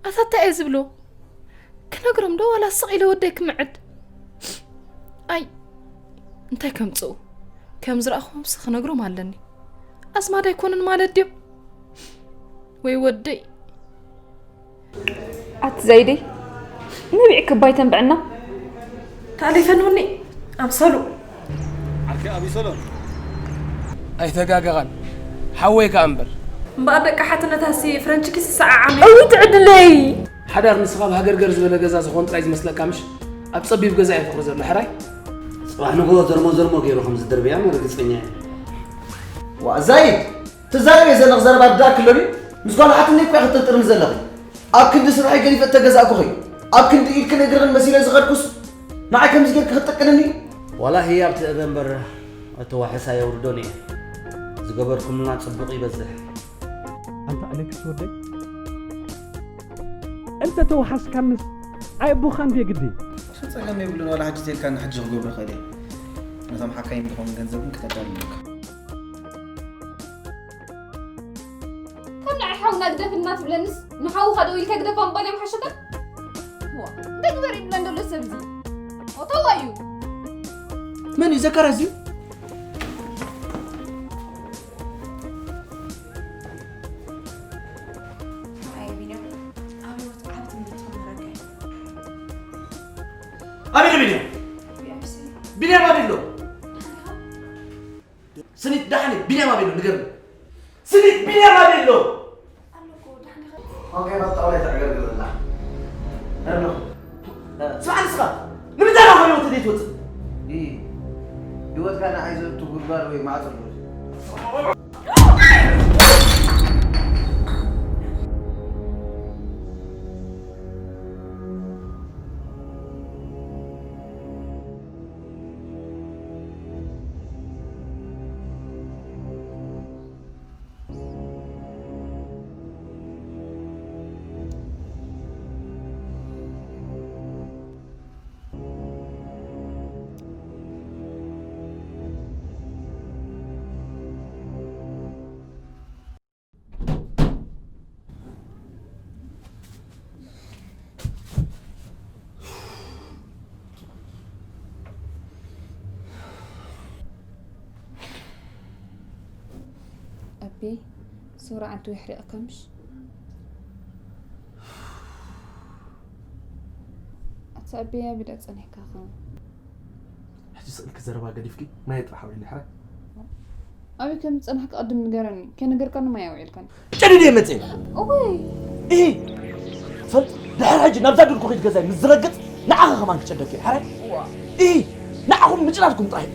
ኣታ እንታይ እየ ዝብሎ? ክነግሮም ዶ ዋላ ስቕ ኢለ ወደይ ክምዕድ? ኣይ እንታይ ከምጽኡ? ከም ዝረኣኹምሲ ክነግሮም ኣለኒ። ኣዝማድ ኣይኮኑን ማለት ድዮም? ወይ ወደይ። ኣቲ ዘይደይ፣ ነቢዕ ክባይ ተንብዕና። ታሊፈን ውኒ ኣምሰሉ። ዓርኪ ኣቢሰሎም ኣይተጋገኻን፣ ሓወይ ከኣ እምበር። እምበኣር ደቂ ሓትነታሲ ፍረንች ኪስ ይሰዓዓም እዩ። እውይ ትዕድለይ! ሓዳር ንስኻ ኣብ ሃገርገር ዝበለ ገዛ ዝኾን ጥራይ ዝመስለካ ምሽ? ኣብ ጸቢብ ገዛ እዩ ፍቕሪ ዘሎ ሕራይ። ጽባሕ ንግሆ ዘርሞ ዘርሞ ገይሩ ከም ዝድርብያ ርግጸኛ እየ። ዋእ ዛይድ! ትዛረብዮ ዘለኺ ዘረባ ርዳእኪ ኣሎ ድዩ? ምስ ጓል ሓትነይ እኮ ኢኺ ትጥርጥርኒ ዘለኺ። ኣብ ክንዲ ስርሐይ ገዲፈ እተገዛእኩኺ፣ ኣብ ክንዲ ኢድክን እግርኽን መሲለ ዝኸድኩስ ንዓይ ከምዚ ጌርኪ ክትጥቅንኒ? ዋላ ህያብ ትእበ እምበር እተዋሕሳ የውርዶን እየ። ዝገበርኩምልና ጽቡቕ ይበዝሕ። ኣንታ ኣሌክስ ወደይ እንተ ተዋሓስካንስ ኣየቦኻን ድየ ግዲ? እሱ ጸገም የብሉን ዋላ ሕጂ ተልካኒ ሕጂ ክገብሮ ይኽእል እየ። ነቶም ሓካይም ዝኸውን ገንዘብ እውን ክተዳሉ ኣለካ። ካብ ንዓይ ሓውና ግደፍልና ትብለንስ ንሓውኻ ደው ኢልካ ግደፋ ምባል እዮም ሓሸካ? ዋ እንታይ ግበር ይብለን ዘሎ ሰብ እዚ? ኦታዋዩ መን እዩ ዘካርያስ እዩ? ኣበይ ቢንያም? ቢንያም ኣበይ ኣሎ? ስኒት ደሓን ቢንያም ኣበይ ኣሎ ንገርኒ። ስኒት ቢንያም ኣበይ ኣሎ? ኦኬ በቃ ወላይ ተዕገርግር ዘላ። ኣሎ። ስማዕ ንስኻ ንምንታይ ነው ከመይ ወጥተህ ዘይትወፅእ? ይህ ህይወትካ ንዓይ ዘእቱ ጉድጓድ ወይ ማዕፀ ኣሎ። ኣቢ ሶራ ዓዲ ይሕሪቕካ ምሽ ኣቲ ኣቢ ኣቢ ዶ ጸኒሕካ ከ ሕጂ ስቕ ኢልኪ ዘረባ ገዲፍኪ ማይ ጥራሕ ኣውዒሊ ሕራይ። ኣበይ ከም ዝጸናሕካ ቅድም ንገረኒ። ከይነገርካኒ ማይ ኣውዒልካኒ። ጨዲደ እየ መጽየ። እወይ። እሂ። ፈልጥ ድሕሪ ሕጂ ናብዛ ድርኩኺት ገዛይ ምስ ዝረግጽ ንዓኺ ከማን ክጨደኪ እየ ሕራይ። እሂ። ንዓኹም ምጭዳድኩም ጥራይ።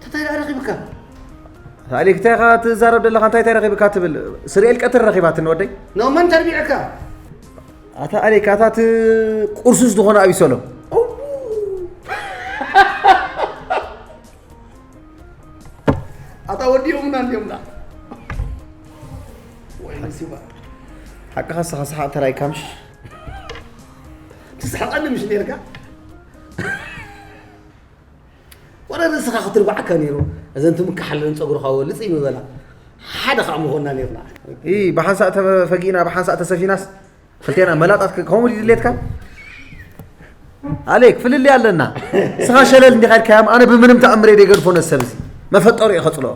እንታይ ደኣ ረኺብካ? ኣሌክ እንታይ ኢኻ ትዛረብ ዘለኻ? እንታይ እንታይ ረኺብካ ትብል? ስርኤል ቀትሪ ረኺባትኒ ወደይ። ኖ መን ተርቢዕካ? ኣታ ኣሌክ ኣታ እቲ ቁርሱስ ዝኾነ ኣቢሰሎም። ኣታ ወዲኦምና እንዲዮምና። ወይ ነሲባ። ሓቅኻ ስኻ ስሓቕ ተራይ ካምሽ። ትስሓቐኒ ምሽ ነርካ? ወረ ርእስኻ ክትርባዕካ ነይሩ። እዘን ትምክሓለን ጸጉርኻ ወልጽ ይምበላ። ሓደ ኻዕ ምኾንና ነርና። ኢ ብሓንሳእ ተፈጊእና ብሓንሳእ ተሰፊናስ ክልቴና መላጣት ከምኡ ድዩ ድሌትካ? ኣሌክ ፍልልይ ኣለና። ስኻ ሸለል እንዲኻ ኢልካዮም ኣነ ብምንም ተኣምር እየ ደይገድፎ ነዚ ሰብ እዚ። መፈጠሩ እየ ከጽልኦ።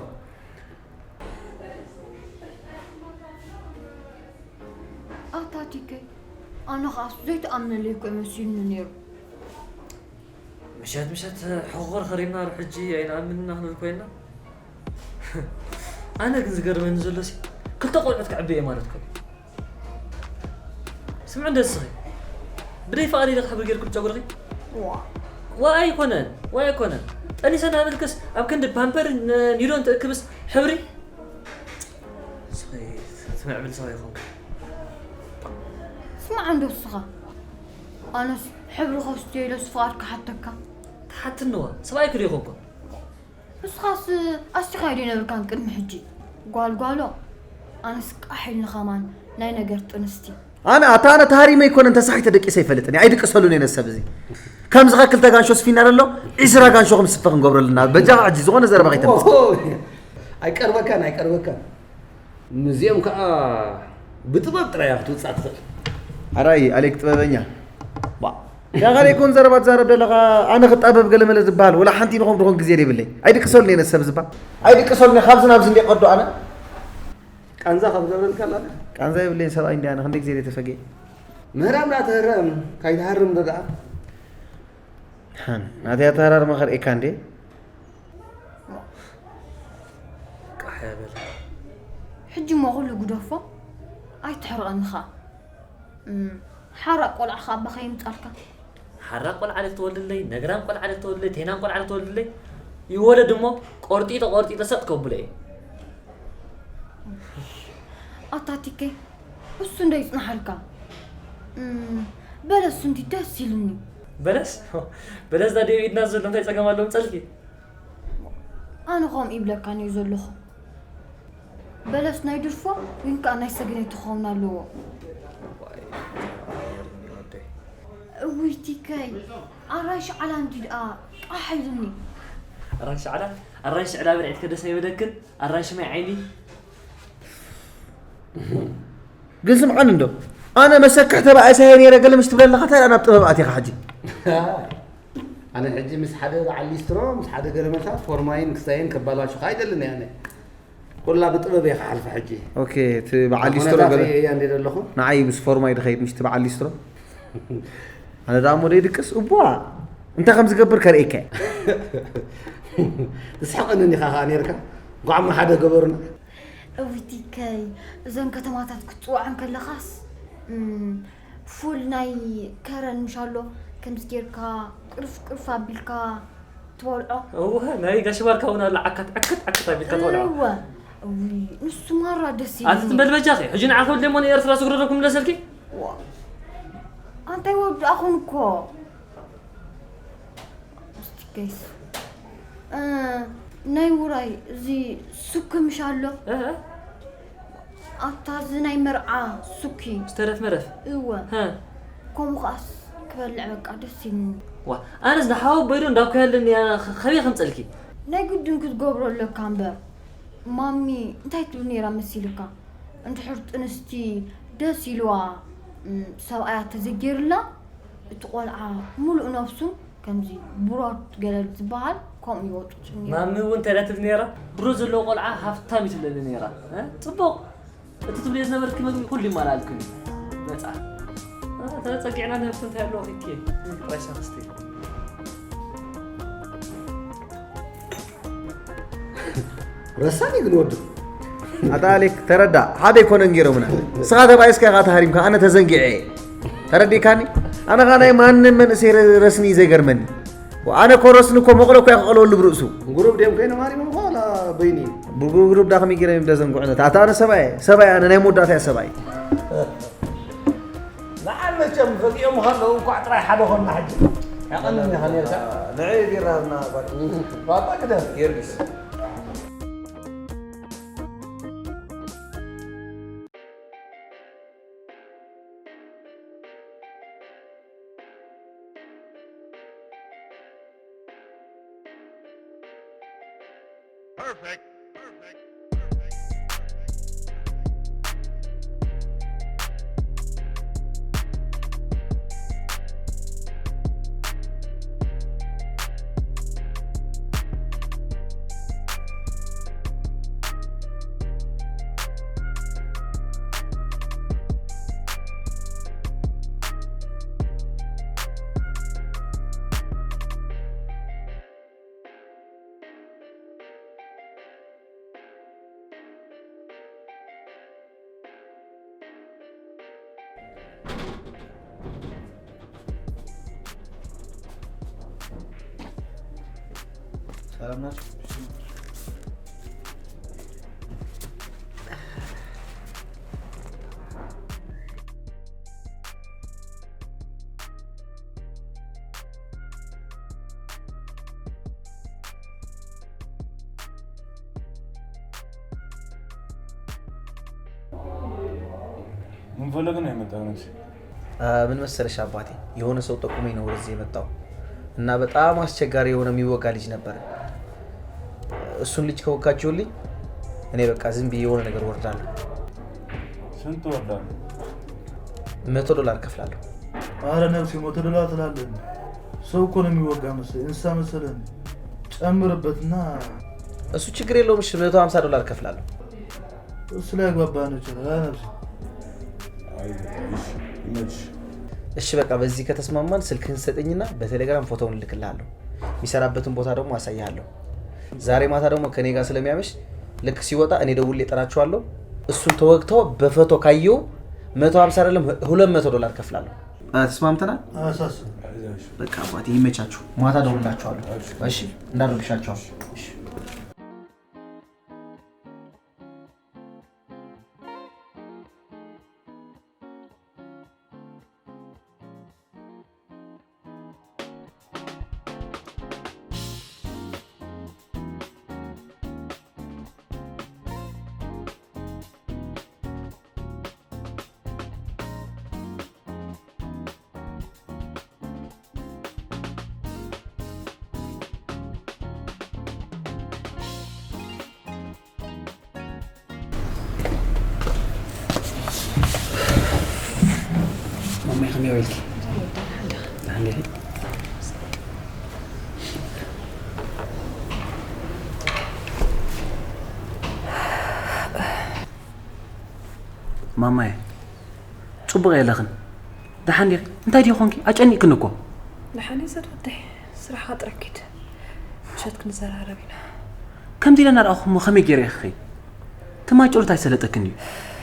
ኣታ ቲከይ ኣነ ኸኣስ ዘይትኣምነለይ እኮ እዩ መሲሉኒ ነይሩ። ምሸት ምሸት ሕኾር ኸሪምና ሩ ሕጂ ኣይንኣምን ኢና ክንብል ኮይንና። ኣነ ግን ዝገርመኒ ዘሎ ሲ ክልተ ቆልዑት ክዕቢ እየ ማለት ኮ ስምዕ እንደ እስኺ ብደይ ፍቓድ ኢለ ክሕብሪ ጌርኩም ጨጉርኺ ዋ ኣይኮነን ዋ ኣይኮነን ጠኒሰ ናበልክስ ኣብ ክንዲ ፓምፐር ኒዶ እንትእክብስ ሕብሪ እስኺ ትምዕብል ሰው ይኾንክ ስማዕ እንዶ እስኻ ኣነስ ሕብሪ ከስትዮ ኢለስ ፍቓድ ክሓተካ። ትሓትንዋ፣ ሰብኣይኪ ዶ ይኾንኩ? ንስኻስ ኣስቲኻ ዶ ይነበርካን ቅድሚ ሕጂ? ጓል ጓሎ፣ ኣነስ ቃሕ ኢልኒ ኸማን ናይ ነገር ጥንስቲ። ኣነ፣ ኣታ ኣነ ተሃሪመ ኣይኮነን ተሳሒተ ደቂሰ ኣይፈልጥን እየ። ኣይድቅሰሉን እየ ነሰብ እዚ። ከምዚ ኸ ክልተ ጋንሾ ስፊና ዘሎ፣ ዒስራ ጋንሾ ከም ስፈ ክንገብረሉ ኢና። በጃኻ ሕጂ ዝኾነ ዘረባ ከይተምጽእ። ኦሆ፣ ኣይቀርበካን፣ ኣይቀርበካን። ምስዚኦም ከዓ ብጥበብ ጥራይ እያ ክትውፃእ ትኽእል። ኣራይ ኣሌክ ጥበበኛ። ዋ፣ ያኻ ደይኮን ዘረባ ትዛረብ ዘለኻ? ኣነ ክጣበብ ገለ መለ ዝበሃል ወላ ሓንቲ ንኾም ድኾን ግዜ ዘይብለይ። ኣይድቅሰሉን እየ ነሰብ ዝበሃል። ኣይድቅሰሉን እየ፣ ካብዚ ናብዚ እንደ ቀዶ ኣነ። ቃንዛ ካብ ገብረልካ ኣላ። ቃንዛ የብለይን ሰብኣይ እንዲ ኣነ ክንደይ ግዜ ተፈግየ። ምህራም ዳ ትህረም፣ ካይትሃርም ዶ ደኣ? ሓን፣ ናተይ ኣተሃራርማ ከርእየካ እንዴ? ቃሕ ያበል። ሕጂ እሞ ኩሉ ግደፎ፣ ኣይትሕርቐኒ ኸኣ። እም፣ ሓራቕ ቆልዓ ኸኣ ኣባኻ የምጻልካ። ሓራቕ ቆልዓ ዶ ትወልድለይ፣ ነግራም ቆልዓ ዶ ትወልድለይ፣ ቴናን ቆልዓ ዶ ትወልድለይ? ይወለድ እሞ ቆርጢጦ ቆርጢጦ ሰጥ ከብሎ እየ። ኣታ ቲከይ፣ እሱ እንዶ ይጽናሓልካ። እም፣ በለስ እንዲ ደስ ኢሉኒ። በለስ? በለስ ዳ ድዮ ኢድና ዘሎ እንታይ ጸገም ኣለዎ ምጸልኪ? ኣነ ኸምኡ ይብለካን እየ ዘለኹ። በለስ ናይ ድርፎ ወይን ከኣ ናይ ሰገነይቲ ክኸውን ኣለዎ። እውይ ቲከይ፣ ኣራንሺ ዓላ እንዲ ደኣ ቃሕ ኢሉኒ። ኣራንሺ ዓላ፣ ኣራንሺ ዕላ በልዒትከ ደስ ኣይበለክን? ኣራንሺ ማይ ዓይኒ። ግን ስምዓኒ እንዶ፣ ኣነ መሰክሕ ተባኣሳየ ነይረ ገለ ምስ ትብለለኻ፣ እንታይ ደኣ ናብ ጥበብ ኣቲኻ ሕጂ? ኣነ ሕጂ ምስ ሓደ በዓል ሊስትሮ፣ ምስ ሓደ ገለመልካ ፎርማይን ክሳየን ከባላሹኻ ኣይደልን እየ ኣነ። ኩላ ብጥበብ እየ ክሓልፋ ሕጂ። ኦኬ፣ እቲ በዓል ሊስትሮ ኩነታት ገለ እየ እያ እንደ ዘለኹ። ንዓይ ምስ ፎርማይ ድኸይድ፣ ምሽ እቲ በዓል ሊስትሮ። ኣነ ደኣ እሞ ደይድቅስ፣ እቧ፣ እንታይ ከም ዝገብር ከርእየካ እየ። ትስሕቐንን ኢኻ ኸኣ ነይርካ። እንኳዕ እሞ ሓደ ገበሩና። እውይ ቲከይ፣ እዘን ከተማታት ክትጽውዐን ከለኻስ፣ እም፣ ፉል ናይ ከረን ምሽ ኣሎ፣ ከምዚ ጌርካ ቅርፍ ቅርፍ ኣቢልካ ትበልዖ። እወ፣ ናይ ጋሽ ባርካ እውን ኣሎ፣ ዓካት፣ ዕክት፣ ዓክት ኣቢልካ ትበልዖ። እወ፣ እውይ፣ ንሱ ማራ ደስ ኣቲ ይብለኒ። ትም በል በጃኺ፣ ሕጂ ንዓ ክብል ደሞ ንኤርትራ ዝግረደኩም መለሰልኪ? ዋ፣ ኣንታይ ወዱ ኣኹን እኮ። እስቲ ጋይስ። እ፣ ናይ ውራይ እዚ ሱክ ምሽ ኣሎ? እ፣ እ። ኣታ እዚ ናይ መርዓ ሱኪ። ዝተረፍ መረፍ? እወ። ሀ። ከምኡ ከኣስ ክበልዕ በቃ ደስ ኢልኒ። ዋ፣ ኣነስ ንሓወቦይ ዶ እንዳኮ ያለኒ፣ ኣነ ኸ-፣ ኸበይ ከምጸልኪ? ናይ ግድን ክትገብሮ ኣለካ እምበር። ማሚ እንታይ ትብል ነይራ መሲልካ? እንድሕር ጥንስቲ ደስ ኢልዋ፣ እም፣ ሰብኣያ ተዘጊርላ፣ እቲ ቆልዓ ሙሉእ ነብሱ ከምዚ ብሮድ ገለ ዝበሃል ከምኡ ይወጡ ነይሩ። ማሚ እውን እንታይ ትብል ነይራ? ብሮድ ዘለዎ ቆልዓ ሃፍታም እዩ ትብለኒ ነይራ። እ? ጽቡቕ። እቲ ትብልዮ ዝነበርኪ መግቢ ኩሉ ይማልኣልክን እዩ። መጻ። እ፣ ተጸጊዕና ንህብቲ እንታይ ኣለዎ ኪኪ? ጥራይ ሻኽስቲ። ረሳኒ ግን ወዱ። ኣታ ኣሌክ፣ ተረዳ። ሓደ ኣይኮነን ገይሮምና። ንስኻ ተባኢስካ ኢኻ ተሃሪምካ፣ ኣነ ተዘንጊዐ እየ። ተረዲእካኒ? ኣነ ኸኣ ናይ ማንም መንእሰይ ረ-፣ ረስኒ እዩ ዘይገርመኒ። ኣነ እኮ ረስኒ እኮ መቕሎ እኮ እየ ክቐልወሉ ብርእሱ። ጉሩብ ድዮም ኮይኖም ሃሪሞም እኮ ዋላ በይኒ? ብጉሩብ ዳ ከመይ ገይሮም እዮም ደዘንግዑ? ነታ፣ ኣታ ኣነ ሰብኣይ እየ። ሰብኣይ ኣነ ናይ መወዳእታ እየ ሰብኣይ። ንዓን መቸም ፈጊኦም ከለዉ እንኳዕ ጥራይ ሓደ ኾንና ሕጂ። ያቐንኒ ኢኻ ነርካ። ንዕይ ቢራ ሃብና ጓል። ባባ ግደፍ። ጊዮርጊስ። Perfect. Perfect. Perfect. Perfect. ሰላም ናችሁ? ምን ፈለገ ነው የመጣው ነፍሴ? ምን መሰለሽ አባቴ፣ የሆነ ሰው ጠቁሞኝ ነው ወደዚህ የመጣው እና በጣም አስቸጋሪ የሆነ የሚወጋ ልጅ ነበረ። እሱን ልጅ ከወጋችሁልኝ እኔ በቃ ዝም ብዬ የሆነ ነገር ወርዳለሁ። ስንት ወርዳለሁ? መቶ ዶላር ከፍላለሁ። አረ ነፍሴ፣ መቶ ዶላር ትላለህ? ሰው እኮ ነው የሚወጋ መሰለኝ። እንስሳ መሰለህ? ጨምርበትና እሱ ችግር የለውም። እሺ፣ መቶ ሀምሳ ዶላር ከፍላለሁ። እሱ ላይ ያግባባን ይችላል። አረ ነፍሴ። አይ፣ እሺ፣ ይመችሽ። እሺ፣ በቃ በዚህ ከተስማማን ስልክህን ሰጠኝና በቴሌግራም ፎቶውን እልክልሃለሁ። የሚሰራበትን ቦታ ደግሞ አሳይሃለሁ። ዛሬ ማታ ደግሞ ከኔ ጋር ስለሚያመሽ ልክ ሲወጣ እኔ ደውሌ እጠራችኋለሁ። እሱን ተወግቶ በፎቶ ካየው መቶ ሀምሳ አይደለም፣ ሁለት መቶ ዶላር ከፍላለሁ። አ፣ ተስማምተናል? አሳስ። በቃ አባቴ ይመቻችሁ። ማታ ደውላችኋለሁ። እሺ፣ እንዳረብሻችሁ። እሺ። ማማይ ከመይ ውዒልኪ? ደሓን ዲኺ? ማማይ፣ ጽቡቕ የለኽን። ደሓን ዲኺ? እንታይ ድዩ ኾንኪ? ኣጨኒቕክኒ እኮ። ደሓን እየ ዘድወደይ፣ ስራሕኻ ጥራሕ ኪድ። ምሸት ክንዘራረብ ኢና። ከምዚ ኢለ እናረኣኹ እሞ ከመይ ገይረ እየ ክኸይድ? ትማሊ ጨሎት ኣይሰለጠክን ድዩ?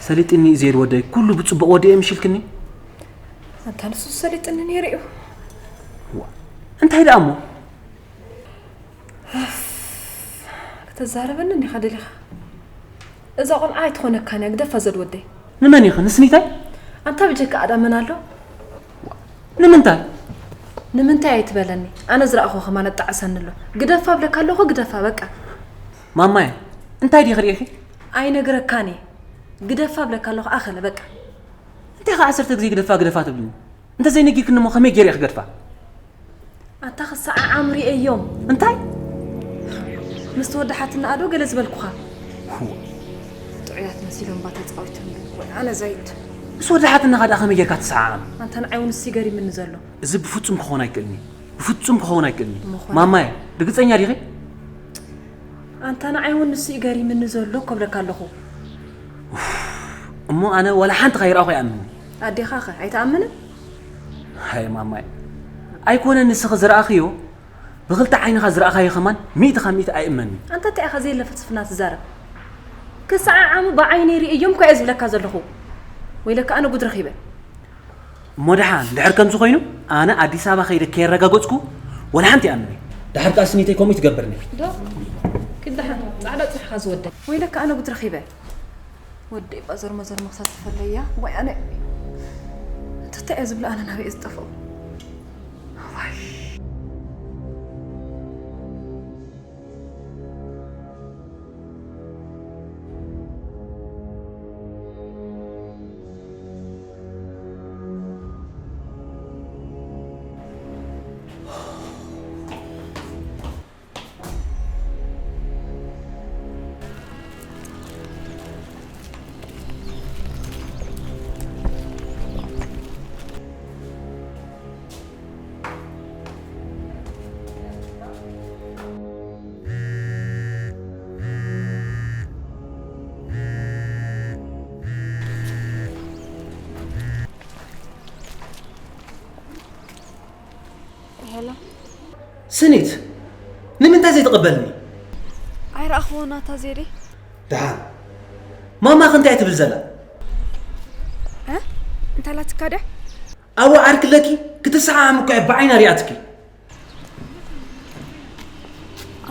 ሰሊጥኒ እዩ ዜድ ወደይ፣ ኩሉ ብጽቡቕ ወዲኤ ምሽ ኢልክኒ። ኣንታ ንሱ ሰሊጥኒ ነይሩ እዩ። ዋ፣ እንታይ ደኣ እሞ? ከተዛረበኒ እንዲኻ ደሊኻ? እዛ ቆልዓ ኣይትኾነካን እያ፣ ግደፋ ዘድወደይ። ንመን ኢኺ? ንስኒታይ? ኣንታ ብጀካ ኣዳ መን ኣሎ? ንምንታይ? ንምንታይ ኣይትበለኒ? ኣነ ዝረኣኹ ከማን ኣጣዕሰኒ ኣሎ። ግደፋ እብለካ ኣለኹ፣ ግደፋ በቃ። ማማየ፣ እንታይ ዲኺ ርኢኺ? ኣይነግረካን እየ። ግደፋ እብለካ ኣለኹ፣ ኣኸለ በቃ። እንታይ ከ ዓሰርተ ግዜ ግደፋ፣ ግደፋ ትብልኒ? እንተዘይነጊርክኒ እሞ ከመይ ገይረ እየ ክገድፋ? ኣታ ክሰዓዓሙ ርእየዮም። እንታይ? ምስ ተወዳሓትና ኣዶ ገለ ዝበልኩኻ? እወ። ጥዑያት መሲሎም እባ ተጻዊቶም ግን። ወይ ኣነ ዘይት። ምስ ወዳሓትና ከኣ ከመይ ጌርካ ትሰዓዓም? ኣንታ ንዓይ እውን እሱ ይገሪምኒ ዘሎ። እዚ ብፍጹም ክኸውን ኣይክእልን እዩ። ብፍጹም ክኸውን ኣይክእልን እዩ። እሞ ኾነ። ማማየ፣ ርግጸኛ ዲኺ? ኣንታ ንዓይ እውን ንሱ እዩ ገሪምኒ ዘሎ እኮ እብለካ ኣለኹ። እሞ ኣነ ዋላ ሓንቲ ከይረኣኹ ይኣምን። ኣዴኻ ኸ ኣይትኣምንን? ሃይ ማማይ፣ ኣይኮነን ንስኺ ዝረኣኽዮ፣ ብኽልተ ዓይንኻ ዝረኣኻዮ ከማን ሚእቲ ካብ ሚእቲ ኣይእመንን። ኣንታ እንታይ ኢኻ ዘየለ ፍልስፍና ትዛረብ? ክሰዓዓሙ ብዓይነይ ርእዮም እኮ እየ ዝብለካ ዘለኹ። ወይለካ ኣነ ጉድ ረኺበ። እሞ ደሓን ድሕር ከምዚ ኮይኑ ኣነ ኣዲስ ኣበባ ከይደ ከየረጋገጽኩ ወላ ሓንቲ ይኣምን እየ። ድሓር ከኣ ስኒተይ ከምኡ ትገብርኒ። ዶ ክደሓን ጻዕዳ ጽሕኻ ዝወደ። ወይለካ ኣነ ጉድ ረኺበ። ወደይ ባዘር መዘር መኽሳት ትፈለያ። ወይ ኣነ እንተታይ እየ ዝብል ኣነ ናበይ እየ ዝጠፍኦ? ዋይ። ሄሎ። ስኒት፣ ንምንታይ ዘይትቕበልኒ? ኣይረኣኽዎ ናታ ዜዴ። ደሓን። ማማኽ እንታይ ትብል ዘላ? እ? እንታይ ላትካ ድያ? ኣብኡ ዓርኪ ኣለኪ፣ ክትሰዓዓም እኮ እየ ብዓይና ሪኣትኪ።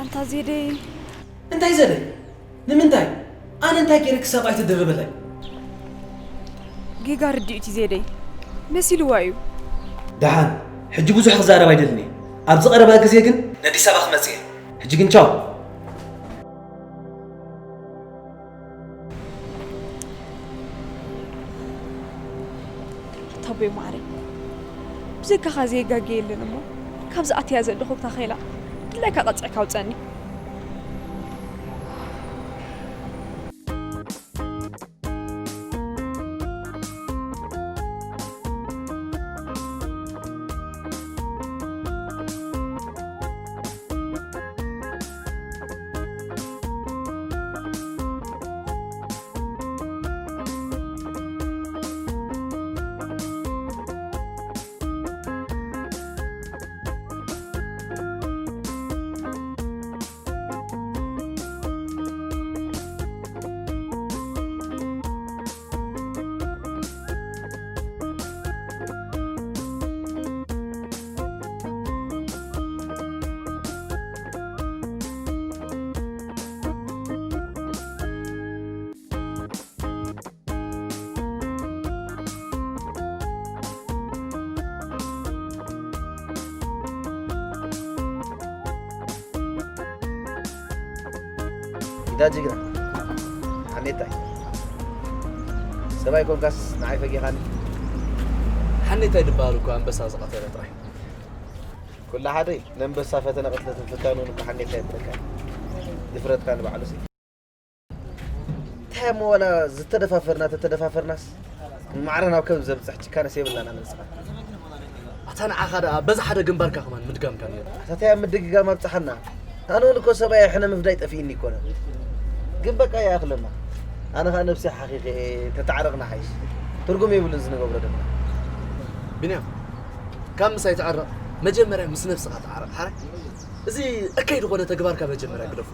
ኣንታ ዜዴ። እንታይ ዜደይ? ንምንታይ? ኣነ እንታይ ገይረ ክሳብ ኣይትድርብለይ? ጌጋ ርድኢት እዩ ዜደይ። መሲልዋ እዩ። ደሓን፣ ሕጂ ብዙሕ ክዛረብ ኣይደልን እየ። ኣብዚ ቀረባ ግዜ ግን ነዲስ ኣበባ ክመጽእ እየ። ሕጂ ግን ቻው። ኣቦይ ማዕረይ፣ ብዘይካኻ ዘየጋገ የለን እሞ፣ ካብዚ ኣትያ ዘለኹ ታኸላ ድላይካ ቀጽዕካ ኣውጸኒ። ኢዳ ጅግና ሓኔታይ ሰብኣይ ኮንካስ ንዓይ ፈጊኻኒ። ሓኔታይ ድበሃል እኮ ኣንበሳ ዝቐተለ ጥራይ። ኩላ ሓደ ነንበሳ ፈተነ ቅትለትን ፍታኑን እኮ ሓኔታይ ይብለካ። ድፍረትካ ንባዕሉ ሲ እንታይ እሞ ዋላ ዝተደፋፈርና ተተደፋፈርናስ ማዕረ ናብ ከም ዘብፅሕ ጭካነስ የብላና ንስኻ። ኣታ ንዓኻ ደኣ በዛ ሓደ ግንባርካ ከማን ምድጋምካ ነይሩ። ኣታ እንታይ ኣብ ምድግጋም ኣብፅሓና? ኣነ እውን እኮ ሰብኣይ ሕነ ምፍዳይ ጠፊእኒ ይኮነ። ግን በቃ ይኣኽለና። ኣነ ኸኣ ነብሰይ ሓኺኸ እየ፣ ተተዓረቕና ሓይሽ። ትርጉም የብሉን ዝንገብሮ ድማ። ቢንያም፣ ካብ ምሳይ ተዓረቕ፣ መጀመርያ ምስ ነብስኻ ተዓረቕ። ሓራይ እዚ እከይ ዝኾነ ተግባርካ መጀመርያ ግደፎ።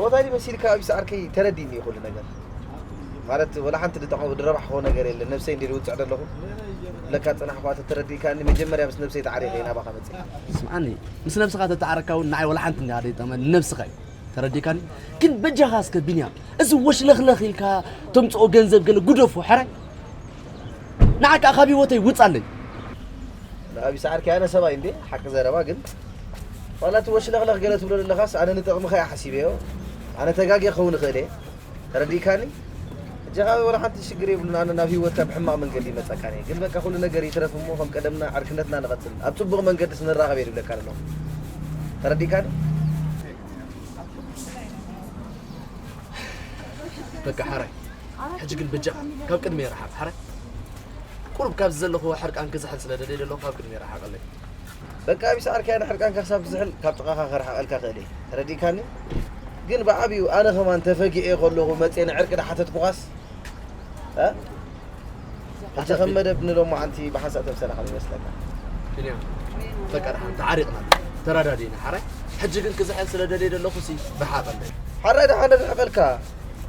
ወታዲ መሲልካ ኣብ ሰዓርከይ ተረዲኒ ኩሉ ነገር። ማለት ወላ ሓንቲ ድጠቐ ድረባሕኮ ነገር የለን። ነብሰይ እንዴ ዝውፅዕ ዘለኹ ለካ ጽናሕኳ ተተረዲእካኒ። መጀመርያ ምስ ነብሰይ ተዓሪቐ ናባኻ መጽእ። ስምዓኒ፣ ምስ ነብስኻ ተተዓረካ እውን ንዓይ ወላ ሓንቲ እንዲኻ ደይጠቕመኒ፣ ንነብስኻ እዩ። ተረዲእካኒ? ግን በጃኻ እስከ ቢንያም፣ እዚ ወሽለኽለኽ ኢልካ ተምጽኦ ገንዘብ ገለ ጉደፎ፣ ሕራይ። ንዓካ ካብ ህይወተይ ውጻለይ። ንኣቢ ሰዓርኪ ኣነ ሰብኣይ እንዴ ሓቂ ዘረባ ግን ዋላ እቲ ወሽለኽለኽ ገለ ትብሎ ዘለኻስ ኣነ ንጥቕምኻ እየ ሓሲበዮ። ኣነ ተጋግየ ክኸውን እኽእል እየ። ተረዲእካኒ? ሕጂ ኸኣ ወላ ሓንቲ ሽግር የብሉን። ኣነ ናብ ህይወትካ ብሕማቕ መንገዲ ይመጸካን እየ። ግን በቃ ኩሉ ነገር ይትረፍ እሞ ከም ቀደምና ዕርክነትና ንቐጽል። ኣብ ጽቡቕ መንገዲ ስንራኸብ እየ ዝብለካ ዘለኹ። ተረዲእካኒ? በቃ ሓራይ፣ ሕጂ ግን በጃኻ ካብ ቅድመይ ርሓቕ ሓራይ። ቁሩብ ካብዚ ዘለኹዎ ሕርቃን ክዝሕል ስለ ደልየ ዘለኹ ካብ ቅድመይ ርሓቐለይ። በቃ ቢስ ዓርከይ፣ ኣነ ሕርቃንካ ክሳብ ዝዝሕል ካብ ጥቓኻ ክርሓቐልካ ክእል እየ። ተረዲእካኒ? ግን ብዓብዩ ኣነ ከማን ተፈጊኤ ከለኹ መፅየ ንዕርቂ ዳሓተትኩኻስ፣ እ? ሕጂ ከም መደብ ንሎማዓንቲ ብሓንሳእ ተምሰና ከም ይመስለካ። ቢንያም፣ በቃ ደሓን ተዓሪቕና፣ ተረዳዲእና ሓራይ። ሕጂ ግን ክዝሕል ስለ ደልየ ዘለኹ ሲ ርሓቐለይ። ሓራይ ደሓን ርሕቐልካ።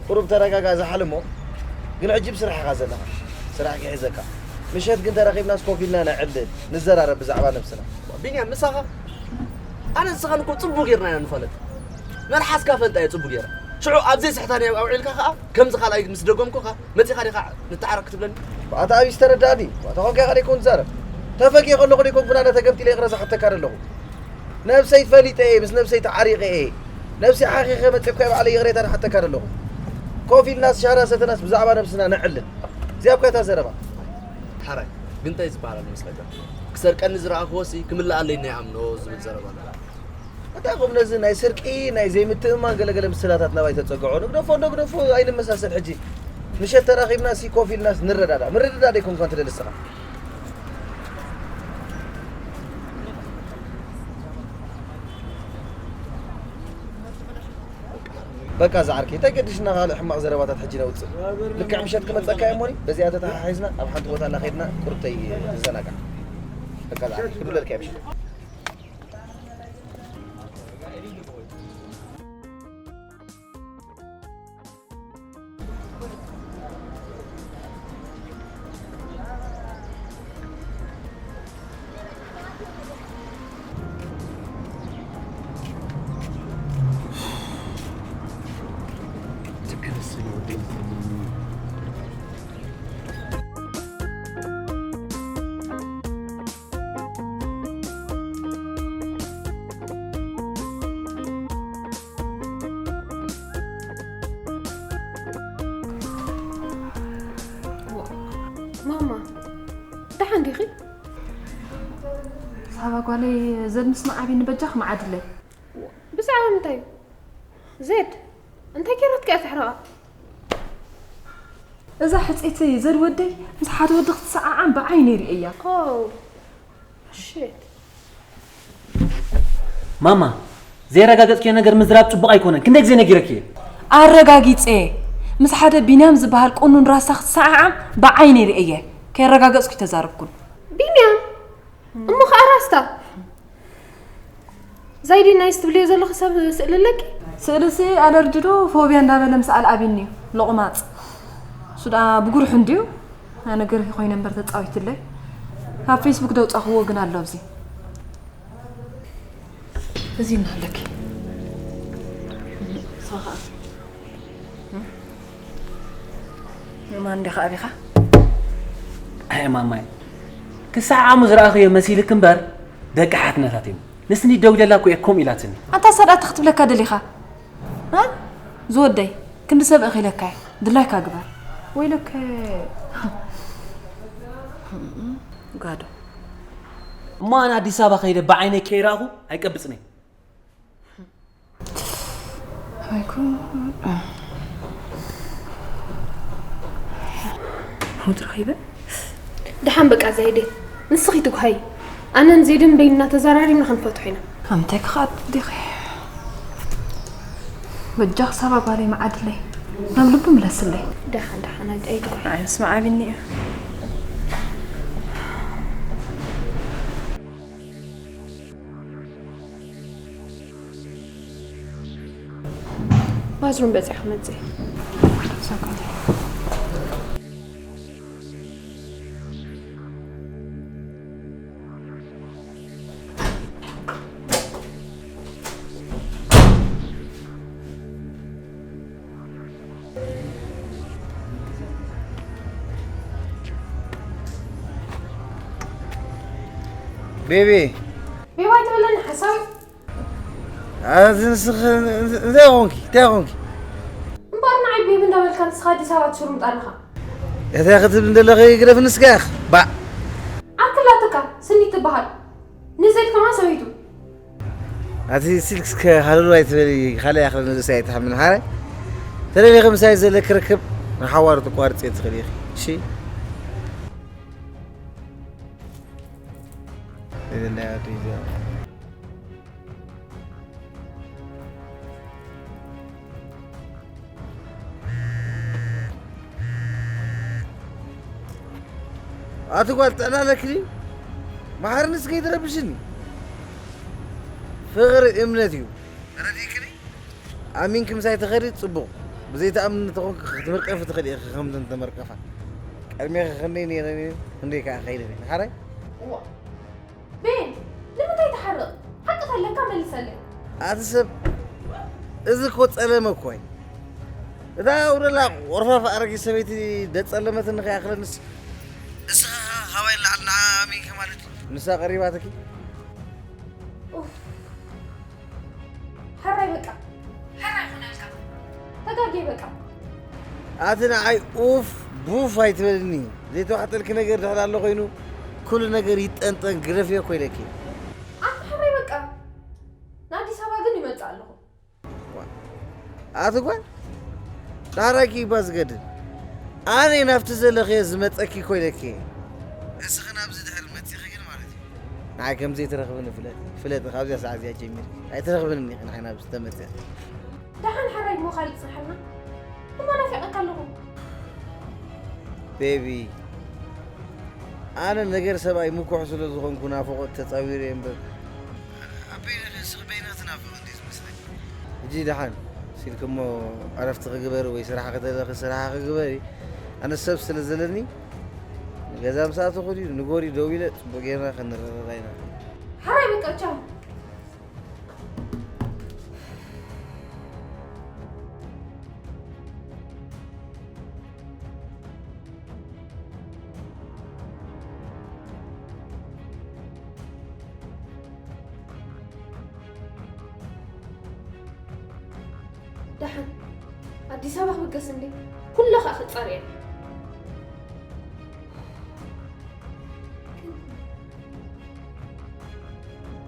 ቁሩብ ተረጋጋ ዝሓል እሞ። ግን ሕጂ ብስራሕ ኢኻ ዘለኻ። ስራሕ ክሕዘካ። ምሸት ግን ተራኺብናስ ኮፍ ኢልና ነዕልል፣ ንዘራረብ ብዛዕባ ነብስና። ቢንያም፣ ምሳኻ ኣነ ንስኻን እኮ ጽቡቕ ጌርና ኢና ንፋለጥ። መልሓስካ ፈልጣ እየ ጽቡቕ ጌረ። ሽዑ ኣብ ዘይስሕታ ናይ ኣውዒልካ ከኣ ከምዚ ካልኣይ ምስ ደገምኩኻ መጺኻ ዲኻ ንተዓረቕ ክትብለኒ? ኣታ ኣቢስ ተረዳእኒ። ኣታ ኮንካ ኢኻ ደይኮን ትዛረብ። ተፈጊኤ ከለኹ ደይኮንኩ ኣነ ተገምጢለ ይቕረ ዝሓተካ ዘለኹ። ነብሰይ ፈሊጠ እየ፣ ምስ ነብሰይ ተዓሪቐ እየ። ነብሰይ ሓኺኸ መጺእኩ እየ ባዕለይ ይቕሬታ ንሓተካ ዘለኹ። ኮፍ ኢልናስ ሻራ ሰተናስ ብዛዕባ ነብስና ነዕልል። እዚኣ እኮ እታ ዘረባ። ሓራይ፣ ግን እንታይ ዝበሃል ኣሎ መስለካ? ክሰርቀኒ ዝረኣኽዎ ሲ ክምልኣለይ ናይ ኣምኖ ዝብል ዘረባ ኣሎ። እንታይ ኹም ነዚ ናይ ስርቂ፣ ናይ ዘይምትእምማን ገለገለ ምስላታት ናባይ ተጸግዖ። ንግደፎ፣ እንዶ ግደፎ፣ ኣይንመሳሰል ሕጂ። ምሸት ተራኺብና ሲ ኮፍ ኢልናስ ንረዳዳ። ምርድዳእ ደይኮንካ እንትደሊ ንስኻ። በቃ ዝዓርከይ፣ እንታይ ገዲሽና ካልእ ሕማቕ ዘረባታት ሕጂ ነውጽእ? ልክዕ ምሸት ክመጸካ እየ እሞኒ፣ በዚኣ ተተሓሒዝና ኣብ ሓንቲ ቦታ ኣላ ከይድና ቁርብተይ ንዘናጋዕ። በቃ ዝዓርከይ፣ ክድውለልካ እየ ምሸት። ማማ፣ እንዲኺ? ሳባ ጓለይ፣ ዘድምስ መዓቢ ንበጃኽ መዓድለይ። ብዛዕባ ምንታይ እዩ? ዜድ፣ እንታይ ገይራትካ እያ ተሕርቓ? እዛ ሕጽይቲ ዘድ ወደይ ምስ ሓደ ወዲ ክትሰዓዓም ብዓይነይ ርእየያ። ኦ፣ ሽት። ማማ፣ ዘይረጋገጽክዮ ነገር ምዝራብ ጽቡቕ ኣይኮነን። ክንደይ ግዜ ነጊረኪ እየ? ኣረጋጊጸ። ምስ ሓደ ቢንያም ዝበሃል ቁኑን ራስታ ክትሰዓዓም ብዓይነይ ርእየ። ከየረጋገጽኩ ኣይተዛረብኩን። ቢንያም? እሞ ኸኣ ራስታ? ዛይዲ፣ ናይስ ትብልዮ ዘለኺ ሰብ ስእሊ ኣለኪ? ስእልሲ ኣለርጂ ዶ ፎብያ እንዳበለ ምስኣል ኣብዩኒ እዩ፣ ሎቕማጽ። እሱ ደኣ ብጉርሑ እንድዩ። ኣነ ገርሂ ኮይነ እምበር ተጻዊትለይ። ካብ ፌስቡክ ደውጻኽዎ ግን ኣሎ ኣብዚ። እዚ እናሃለኪ። ንስኻ ኸኣ? ማን ዲኻ ኣቢኻ? ኣይ ማማይ፣ ክሳዕ ዓሙ ዝረኣኽዮ መሲልክ እምበር ደቂ ሓትነታት እዮም። ንስኒ ደው ኢለላ እኮ እየ ኮም ኢላትኒ። ኣንታ ሳዳት ክትብለካ ደሊኻ? እ? ዝወደይ፣ ክንዲ ሰብ እኺለካ እየ። ድላይካ ግበር። ወይለከ ጋዶ። እሞ ኣነ ኣዲስ ኣበባ ከይደ ብዓይነይ ከይረኣኹ ኣይቀብጽን እየ። ኣይ ጉድ። ሙድ ረኺበ። ደሓን በቃ ዛይደ፣ ንስኺ ትጉሃይ። ኣነን ዜድን በይንና ተዘራሪብና ክንፈትሖ ኢና። ኣምታይ ክኸኣት ዲኺ? በጃ ክሳብ ኣጓለይ መዓድለይ። ናብ ልቡ ምለስለይ። ደሓን፣ ደሓን፣ ኣይ፣ ኣይትጉሃይ። ኣይ፣ ምስማዕ ኣቢኒ እዩ። ባዝሩም በጺሐ ክመጽእ እየ። ቤቢ። ቤቢ ኣይትበለኒ ሓሳዊ። ኣዚ ንስኺ እንታይ ኾንኪ? እንታይ ኾንኪ? እምበኣር ንዓይ ቤቢ እንዳበልካ ንስኻ ኣዲስ ኣበባ ትሽርምጥ ኣለኻ። እንታይ ክትብል እንደለኺ ግደፍ ንስካ ኢኺ። ባእ። ዓርኪ ኣላትካ፣ ስኒ ትበሃል። ንዘይድ ከማን ሰበይቱ። ኣቲ ስልክስከ ሃለሉ ኣይትበሊ፣ ካልእ ያኽል ንርእሲ ኣይትሓምን። ሓራይ ተደሊኺ ምሳይ ዘለኪ ርክብ ንሓዋሩ ትቋርጽ እየ ትኽእሊ ኢኺ። እሺ? ኣቲ ጓል ጥዕና ኣለኪ ድዩ? መሓርንስ ከይትረብሽኒ። ፍቕሪ እምነት እዩ። ተረዲእክኒ? ኣሚንኪ ምሳይ ተኸዲ ጽቡቕ። ብዘይትኣምኒ እንተኾንኪ ክትምርቀፊ ትኽእሊ ኢኺ፣ ከምተን ተመርቀፋ። ቀድሜኺ ክንደይ ነይረ ነይረ፣ ክንደይ ከኣ ከይደ ነይረ። ሓራይ? እዋ። ቤን፣ ንምንታይ ትሓርቕ? ሓቂ ተለካ መልሰለይ። ኣቲ ሰብ፣ እዚ እኮ ጸለመ እኮ እዩ። እታ ውረላ ቆርፋፍ ኣረጊት ሰበይቲ ደጸለመትኒ ከይኣኽለንስ፣ እስኻ ካባይ ንላዕሊ ንዓ ኣሚንካ ማለት እዩ። ንሳ ቀሪባትኪ? ኡፍ። ሕራይ በቃ። ሕራይ ይኹነልካ። ተጋግየ በቃ። ኣቲ ንዓይ ኡፍ ቡፍ ኣይትበልኒ። ዘይተዋሕጠልኪ ነገር ድሕር ኣሎ ኮይኑ፣ ኩሉ ነገር ይጠንጠን ግረፍዮ እኮ ኢለኪ። ኣቲ ሕራይ በቃ። ንኣዲስ ኣበባ ግን ይመጽእ ኣለኹ። ዋ። ኣቲ ጓል፣ ዳሕራይኪ እባ ዝገድል። ኣነ ናብቲ ዘለኽዮ ዝመጸኪ እኮ ኢለኪ። እስኺ ናብዚ ድሕር መጺኺ ግን ማለት እዩ። ንዓይ ከም ዘይትረኽብኒ ፍለጢ። ፍለጢ፣ ካብዚኣ ሰዓት እዚኣ ጀሚርኪ። ኣይትረኽብንን ኢኺ ንዓይ ናብዚ ተመጺኺ። ደሓን ሕራይ እሞ ካልእ ጽንሓልና። እሞ ናፊቐካ ኣለኹ። ቤቢ፣ ኣነ ነገር ሰብኣይ ምኩሕ ስለ ዝኾንኩ ናፍቖት ተጻዊረ እየ እምበር፣ ኣብ በይንኺ፣ እስኺ በይንኺ ትናፍቒ እንድዩ ዝመስለኒ። ሕጂ ደሓን ሲልኪ እሞ ዕረፍቲ ክግበሪ ወይ ስራሕ ክተለኺ ስራሕኺ ግበሪ። ኣነ ሰብ ስለ ዘለኒ ንገዛ ምስ ኣተኹ ድዩ ንጎሪ ደዊለ ጽቡቕ ጌርና ክንረዳዳ ኢና። ሕራይ በቃ ቻው። ደሓን ኣዲስ ኣበባ ክብገስ እንዴ? ኩሎ ኸኣ ክጻር እየ።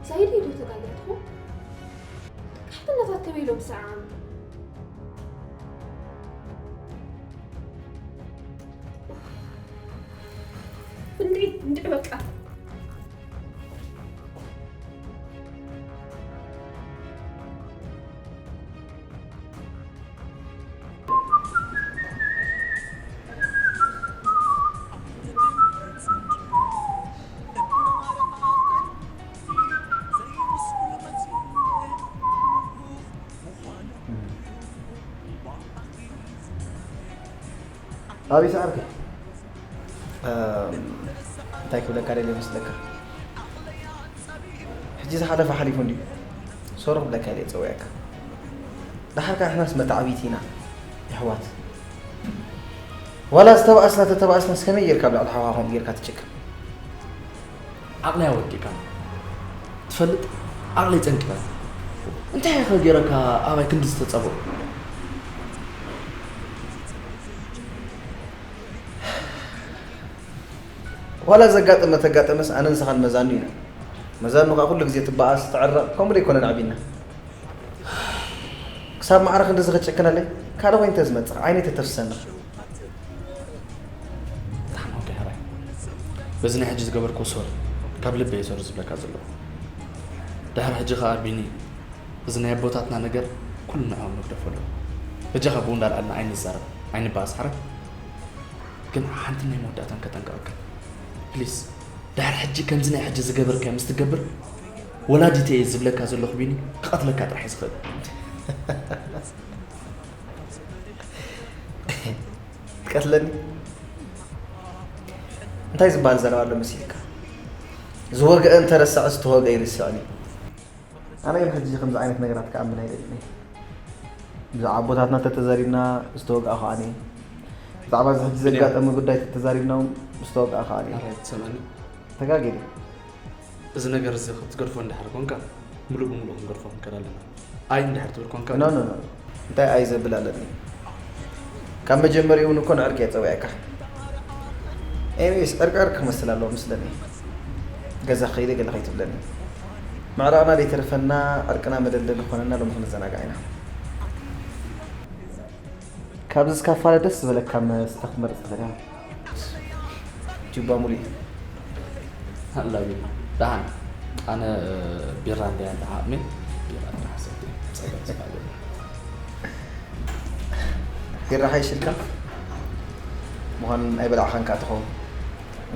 ሳይድ ኢሉ ተጋጊርኩ። ካሕትነታት ከመይ ኢሎም ሰዓም? እንድዒ፣ እንድዒ በቃ። ኣበይ ሰዓርከ? እም፣ እንታይ ክብለካ ደልየ መስለካ? ሕጂ ዝሓለፈ ሓሊፉ እንድዩ። ሶሪ ክብለካ ኢለ እየ ጸዊዐካ። ደሓር ከኣ ንሕናስ መተዓብይቲ ኢና፣ የሕዋት። ዋላ ዝተባኣስና ተተባኣስናስ ከመይ ጌርካ ኣብ ልዕሊ ሓውኻ ከምኡ ጌርካ ትጭክን? ዓቕለይ ኣወዲእካኒ። ትፈልጥ፣ ዓቕለይ ጸንቂቐኒ። እንታይ ኢኸ ጌረካ ኣባይ ክንዲ ዝተጸበቑ? ዋላ ዘጋጠመ ተጋጠመስ ኣነን ንስኻን መዛኑ ኢና። መዛኑ ከኣ ኩሉ ግዜ ትበኣስ፣ ትዕረቕ፣ ከምኡ ደይኮነ ኣዕቢና። ክሳብ ማዕረ ክንድዚ ክትጭክነለይ? ካልእ ኮይኑ እንተ ዝመጽእ ዓይነይ ተተፍሰኒ። ደሓን ኦኬ፣ ሕራይ። በዚ ናይ ሕጂ ዝገበርክዎ ሶሪ፣ ካብ ልበይ እየ ሶሪ ዝብለካ ዘለኹ። ድሕሪ ሕጂ ከኣ ቢኒ፣ እዚ ናይ ኣቦታትና ነገር ኩሉ ንዕኦም ንግደፎ ኣለዎ። በጃኻ ብኡ እንዳልዓልና ኣይንዛረብ፣ ኣይንበኣስ፣ ሕራይ? ግን ሓንቲ ናይ መወዳእታን ከጠንቅቐካ። ፕሊስ፣ ድሕሪ ሕጂ ከምዚ ናይ ሕጂ ዝገበርካዮ ምስ ትገብር፣ ወላዲተይ እየ ዝብለካ ዘለኹ ቢኒ፣ ክቐትለካ ጥራሕ እዩ ዝኽእል። ትቀትለኒ? እንታይ ዝበሃል ዘረባ ኣሎ መሲልካ? ዝወግአ እንተረስዐ ዝተወግአ ይርስዕን እዩ። ኣነ ግን ሕጂ ከምዚ ዓይነት ነገራት ክኣምን ኣይደልን እየ። ብዛዕባ ኣቦታትና ተተዛሪብና ዝተወግኣ ከኣኒ፣ ብዛዕባ እዚ ሕጂ ዘጋጠመ ጉዳይ ተተዛሪብና እውን ዝተወግኣ ከኣኒ። ኣረ ትሰምዐኒ? ተጋጊለ። እዚ ነገር እዚ ክትገድፎ እንድሕር ኮንካ፣ ምሉእ ብምሉእ ክንገድፎ ክንክእል ኣለና። ኣይ እንድሕር ትብል ኮንካ፣ ኖ፣ ኖ፣ ኖ። እንታይ ኣይ ዘብል ኣለኒ? ካብ መጀመሪኡ እውን እኮ ንዕርቂ እየ ጸዊዐካ። ኤኒዌይስ፣ ዕርቂ ዕርቂ ክመስል ኣለዎ መስለኒ። ገዛ ከይደ ገለ ከይትብለኒ። ምዕራቕና ደይተርፈና፣ ዕርቅና መደልደሊ ክኾነና ሎሚ ክንዘናጋዕ ኢና። ካብዚ ስካፋለ ደስ ዝበለካ መስተ ክትመርጽ ትኽእል ኢኻ። ጁባ ሙሉእ እዩ። ኣላ ቢራ። ደሓን። ኣነ ቢራ እንድያ እንተ ዓቕሚ፣ ቢራ ጥራሕ ሰትየ። ጸገም ስለ ኣለኒ። ቢራ ሓይሽልካ? ምዃን ኣይበላዕኻን ከኣ ትኸውን።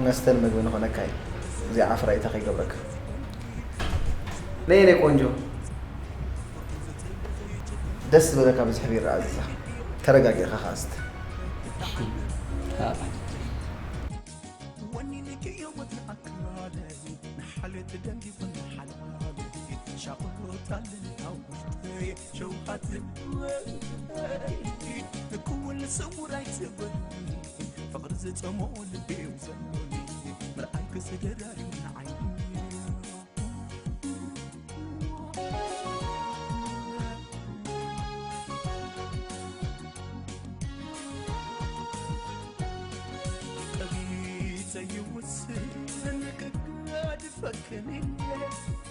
መስተ ንምግቢ ንኾነካ እዩ። እዚኣ ዓፍራ ኢታ ከይገብረካ። ነይ፣ ነይ ቆንጆ። ደስ ዝበለካ ብዝሒ ቢራ ኣዚዛ። ተረጋጊእኻ ከኣ ስተ። ወኒንክዮ ወትኣክላለይ ንሓልዮት ደንጊኹ ንሓላለይ ሻቕሎታለይ ኣብ ውሽጠይ ሸውሃት ልበይ ክውል ስውር ኣይትበል ፍቕሪ ዝጸሞ ልቤው ዘሎኒ ምርኣይክ ስደራዩ ንዓይኒ ጠቢፀ ይውስን ክጋድፈክን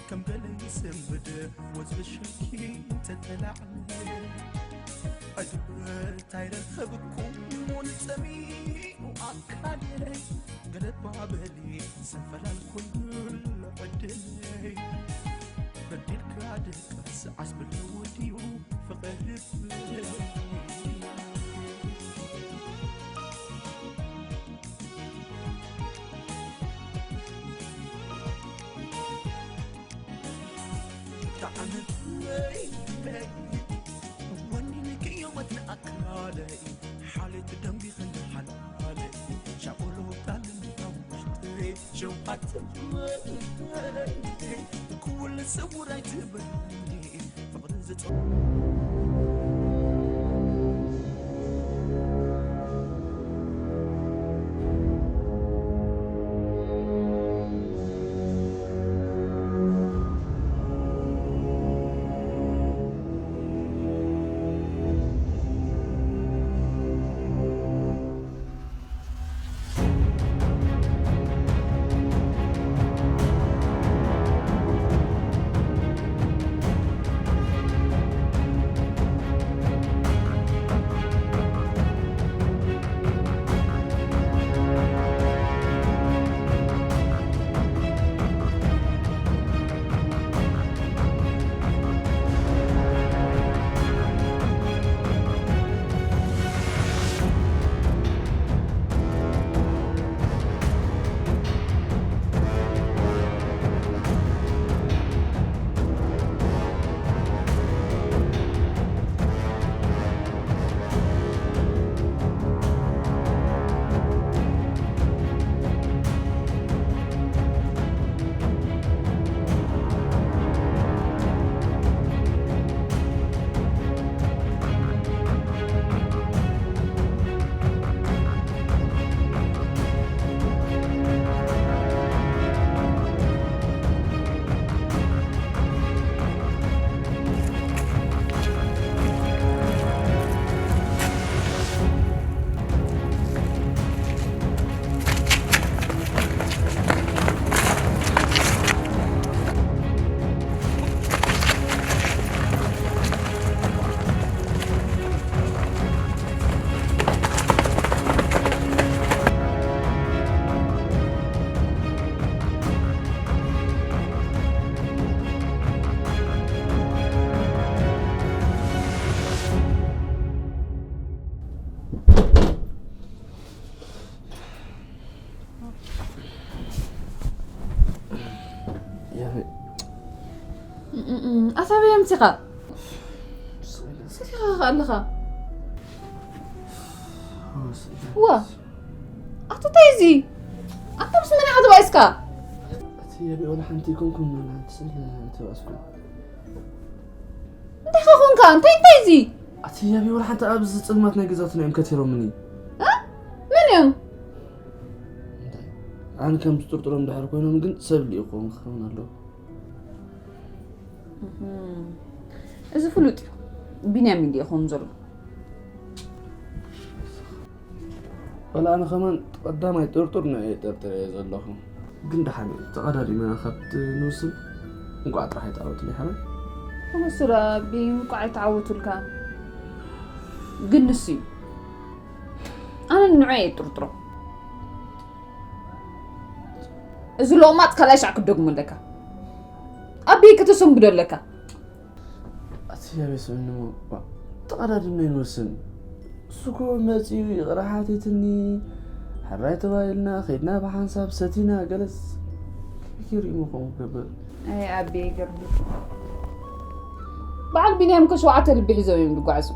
ከም ገለ ይስንብድ ወዝቢ ሽኪ ተተላዕለ ዕግበት ኣይረኸብኩም ንጸሚኡ ኣካለይ ገለባ በሊ ሰፈላል ኩሉ ዕድለይ በዲልካ ደቀስ ዓስብሎ ወዲኡ ፍቕር ልብይ ኣታ በይ ኣምሲኻ? ሰቲኻ ከ ኣለኻ? ዋ፣ ኣቶ እንታይ እዚ? ኣታ ምስ መን ኢኻ ተባኢስካ? እቲ የቤ ወላ ሓንቲ ኣይኮንኩን፣ ወላ ሓንቲ ስለ ተባእስኩ። እንታይ ከ ኮንካ? እንታይ፣ እንታይ እዚ? ኣቲ የቤ ወላ ሓንቲ ኣብዚ ጽልማት ናይ ገዛትና እዮም ከቲሮምኒ። እ? መን እዮም? እንታይ? ኣነ ከም ዝጥርጥሮም ድሕር ኮይኖም ግን ሰብ ልኢኹም ክኸውን ኣለዎ። እህም። እዚ ፍሉጥ እዩ። ቢንያሚን ድዩ ይኸውን ዘሎ? ወላ ኣነ ከማን ቀዳማይ ጥርጡር ንዕኡ እየ ጠርጢረ ዘለኹ። ግን ደሓን እዩ፣ ተቐዳዲምና ካብቲ ንውስን እንቋዕ ጥራሕ ኣይተዓወትሉ ይሓረ። እሱ ደኣ ኣቢ እንቋዕ ኣይተዓወቱልካ። ግን ንሱ እዩ። ኣነ ንዕኡ እየ ጥርጥሮ። እዚ ሎማት ካልኣይ ሻዕ ክትደግሞ ኣለካ። ኣቢ ከተሰንብዶ ኣለካ። ኣቲ ያቤ ስምንሞ፣ ዋ፣ ተቐዳዲምና ይንወስን። እሱ እኮ መጺኡ ይቕረ ሓቲትኒ፣ ሕራይ ተባሂልና፣ ኸይድና ብሓንሳብ ሰቲና፣ ገለስ ከመይ ገይሩ እዩ ምኾኑ ክገብር? ኣይ ኣቤ ይገርም። በዓል ቢንያም እኮ ሸውዓተ ልቢ ሒዞም እዮም ዝጓዓዙ።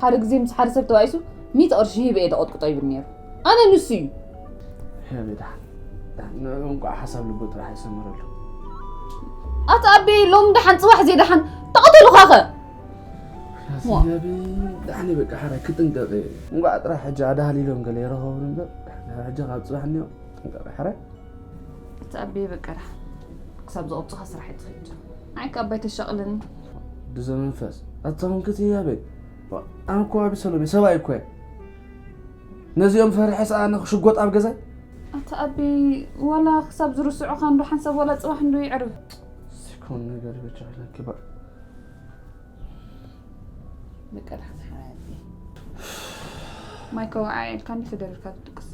ሓደ ግዜ ምስ ሓደ ሰብ ተባኢሱ፣ ሚእቲ ቅርሺ ሂበ እየ ደቐጥቅጦ ይብል ነይሩ። ኣነ ንሱ እዩ። ያቤ ደሓን፣ ደሓን፣ ንዕኡ እንቋዕ ሓሳብ ልቡ ጥራሕ ይሰምረሉ። ኣቲ ኣቤ ሎም ደሓን ጽባሕ ዘይደሓን ተቐተሉኻኸ? ያሲ ሞ- ያቤ ደሓን በቃ ሓራይ ክጥንቀቕ እየ። እንቋዕ ጥራሕ ሕጂ ኣዳህሊሎም ገለ ይረኸቡን እምበር፣ ድሕሪ ሕጂ ካብ ጽባሕ እኒኦ ጥንቀቕ እየ ሓራይ። ኣቲ ኣቤ በቃ ደሓን ክሳብ ዝቐብጽኻ ስራሕ ይትኸይድ። ንዓይ ካብ ኣባይ ተሻቕለኒ። ድዘ መንፈስ ኣታ ኹንክቲ ያቤ። ኣነ እኮ ኣቢ ሰሎሜ ሰብኣይ እኮ እየ። ነዚኦም ፈሪሐ ሰኣነ ክሽጎጥ ኣብ ገዛይ። ኣታ ኣቢ ዋላ ክሳብ ዝርስዑኻ እንዶ ሓንሳብ ዋላ ጽባሕ እንዶ ይዕርብ። ሲኮን ነገር ይበጃ ኢለኪ ባ። በቃ ደሓን ሓራይ ኣቢ። ማይ ከወዓ ኢልካ እንዲ ተደሪርካ ትድቅስ።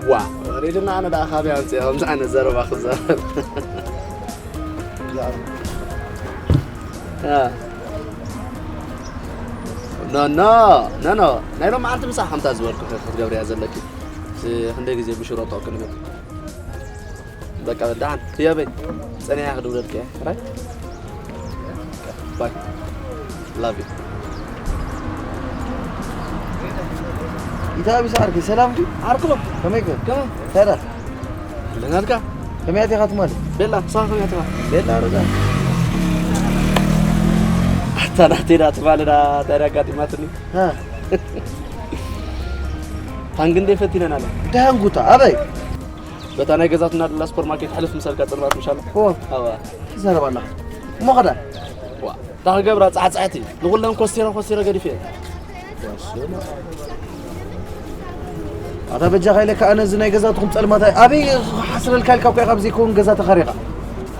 ዋ፣ ሪድና ኣነ ደኣ ካበይ ኣምፅአ ከምዚ ዓይነት ዘረባ ክዛረብ? ኖ፣ ኖ፣ ኖ፣ ኖ። ናይ ሎም መዓልቲ ምሳሕ ከምታ ዝበልኩ ክትገብርያ ዘለኪ። እዚ ክንደይ ግዜ ብሽሮ ጠቕልበት። በቃ በል ደሓን። ህያበይ፣ ጸኒሓ ክድውለልኪ እየ። ራይ? ባይ። ላቭ ዩ። ኢታ ቢስ ዓርኪ፣ ሰላም ድዩ? ዓርክሎ። ከመይ ከ? ከመይ? ሰላም። ኣለናልካ? ከመይ ኣቲኻ ትማሊ? ቤላ፣ ንስኻ ከመይ ኣቲኻ? ቤላ ሮዛ። ኣታ ናተይ ዳ ትማሊ ዳ እንታይ ዳ ኣጋጢማትኒ? ሃ። ሃንግ እንዴ ፈቲነና ኣለ። እንታይ ሃንጉታ? ኣበይ? በታ ናይ ገዛትና ደላ ሱፐርማርኬት ሕልፍ ምሰልካ ጽልማት ምሻሎ። እዎ። ኣዋ። ትዛረብ ኣለኻ። እሞ ኸዳ? ዋ፣ እታ ክገብራ ጻዕጻዕቲ። ንኹለን ኮስቲረ ኮስቲረ ገዲፈ። ኣታ በጃኻ ኢለካ ኣነ እዚ ናይ ገዛትኹም ጸልማት ኣይ-፣ ኣበይ ክሓስረልካ ኢልካ እኮ ኢኻ ብዘይከውን ገዛ ተኻሪኻ።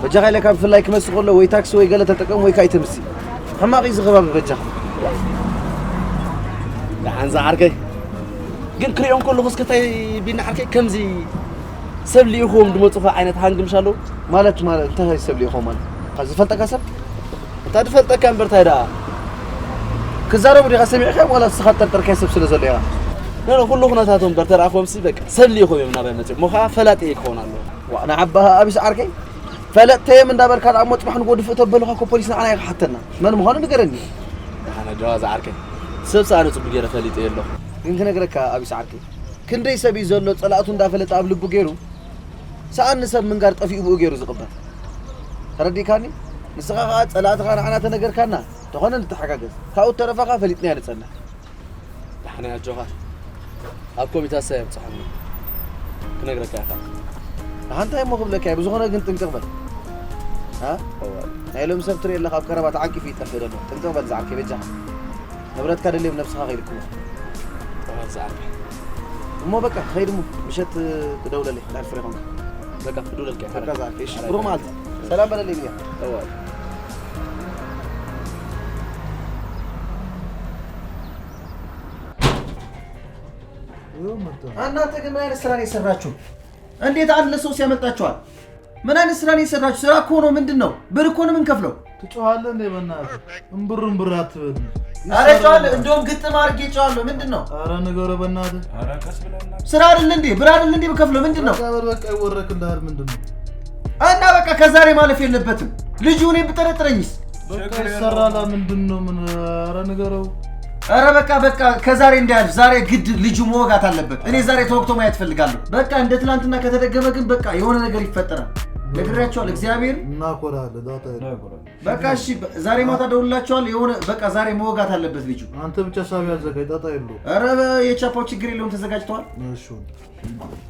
በጃኻ ኢለካ ብፍላይ ክመጽእ ከሎ ወይ ታክሲ ወይ ገለ ተጠቀም ወይ ከኣ ኣይተምሲ። ሕማቕ እዩ እዚ ከባቢ በጃኻ። ደሓን ዝዓርከይ። ግን ክሪኦም ከለኹ እስከ እንታይ ቢና ዓርከይ ከምዚ ሰብ ልኢኹዎም ዝመጹ ከ ዓይነት ሃንግ ምሽ ኣለዉ? ማለት፣ ማለት እንታይ ሰብ ልኢኹዎም ማለት? ካብ ዝፈልጠካ ሰብ? እታ ዝፈልጠካ እምበር እንታይ ደኣ? ክዛረቡ ዲኻ ሰሚዕካዮም ዋላ ንስኻ ዝጠርጠርካዮ ሰብ ስለ ዘሎ ኢኻ? ኖ፣ ኖ፣ ኩሉ ኩነታቶም እምበር ተረኣኽዎምሲ በቃ ሰብ ልኢኹዎም እዮም ናባይ መጺኦም። እሞ ኸዓ ፈላጢ ክኸውን ኣለዎ። ዋ፣ ንዓባኻ ኣቢስ ዓርከይ ፈለጥተዮም እንዳበልካ ደኣ እሞ ጽባሕ ንግሆ ድፍእ ተበሉኻ እኮ ፖሊስ ንዓና እዩ ክሓተና። መን ምዃኑ ንገረኒ። ደሓን ኣጆኻ ዝዓርከይ። ሰብ ሰኣነ ጽቡቕ ገይረ ፈሊጠዮ ኣለኹ። ግን ክነግረካ ኣቢስ ዓርከይ፣ ክንደይ ሰብ እዩ ዘሎ ጸላእቱ እንዳፈለጠ ኣብ ልቡ ገይሩ፣ ሰኣኒ ሰብ ምንጋር ጠፊኡ ብኡ ገይሩ ዝቕበር። ተረዲእካኒ? ንስኻ ኸኣ ጸላእትኻ ንዓና ተነገርካና፣ ተኾነ ንተሓጋገዝ። ካብኡ እተረፈ ኸኣ ፈሊጥናዮ ንጸንሕ። ደሓን ኣጆኻ። ኣብ ኮሚታ ሳይ ኣብጽሓኒ። ክነግረካ ኢኻ። ደሓን እንታይ እሞ ክብለካ እየ፣ ብዝኾነ ግን ጥንቅቕ በል። ሃ? እወ። ናይ ሎሚ ሰብ ትርኢ ኣለኻ፣ ኣብ ቀረባ ተዓንቂፉ ይጠፍእ ዘሎ። ጥንቅቕ በል ዝዓርከይ በጃኻ። ንብረትካ ደልዮም ነብስኻ ከይልክሞ። እወ ዝዓርከይ። እሞ በቃ፣ ኸይድ እሞ፣ ምሸት ትደውለለይ፣ ድሕሪ ፍረ ኾንካ። በቃ፣ ክድውለልካ እየ። በቃ ዝዓርከይ፣ እሺ፣ ብሩኽ መዓልቲ። ሰላም በለለይ ብያ። እወ። ይኸው መጣ። እናንተ ግን ምን አይነት ስራ ነው የሰራችሁ? እንዴት አንድ ለሶስት ያመልጣችኋል? ምን አይነት ስራ ነው የሰራችሁ? ስራ እኮ ነው። ምንድን ነው? ብር እኮ ነው የምንከፍለው። ትጮኻለህ እንዴ በእናትህ? እምብር እምብር አትበል። ኧረ ጨዋለሁ። እንደውም ግጥም አድርጌ ጨዋለሁ። ምንድን ነው? ኧረ ንገረው በእናትህ። ስራ አይደል እንዴ? ብር አይደል እንዴ የምከፍለው? ምንድን ነው? በቃ በል በቃ፣ ይወረክልሃል። ምንድን ነው? እና በቃ ከዛሬ ማለፍ የለበትም። ልጁ እኔ ብጠረጥረኝስ? በቃ ይሰራላ። ምንድን ነው? ምን? ኧረ ንገረው። ኧረ በቃ በቃ፣ ከዛሬ እንዳያልፍ። ዛሬ ግድ ልጁ መወጋት አለበት። እኔ ዛሬ ተወግቶ ማየት ፈልጋለሁ። በቃ እንደ ትናንትና ከተደገመ ግን በቃ የሆነ ነገር ይፈጠራል። ነግሬያቸዋለሁ። እግዚአብሔር እናኮራለን። ዳታ በቃ እሺ፣ ዛሬ ማታ ደውላቸዋል። የሆነ በቃ ዛሬ መወጋት አለበት ልጁ። አንተ ብቻ ሳቢ አዘጋጅ። ጣጣ የለውም። ኧረ የቻፓው ችግር የለውም፣ ተዘጋጅተዋል። እሺ ወንድም።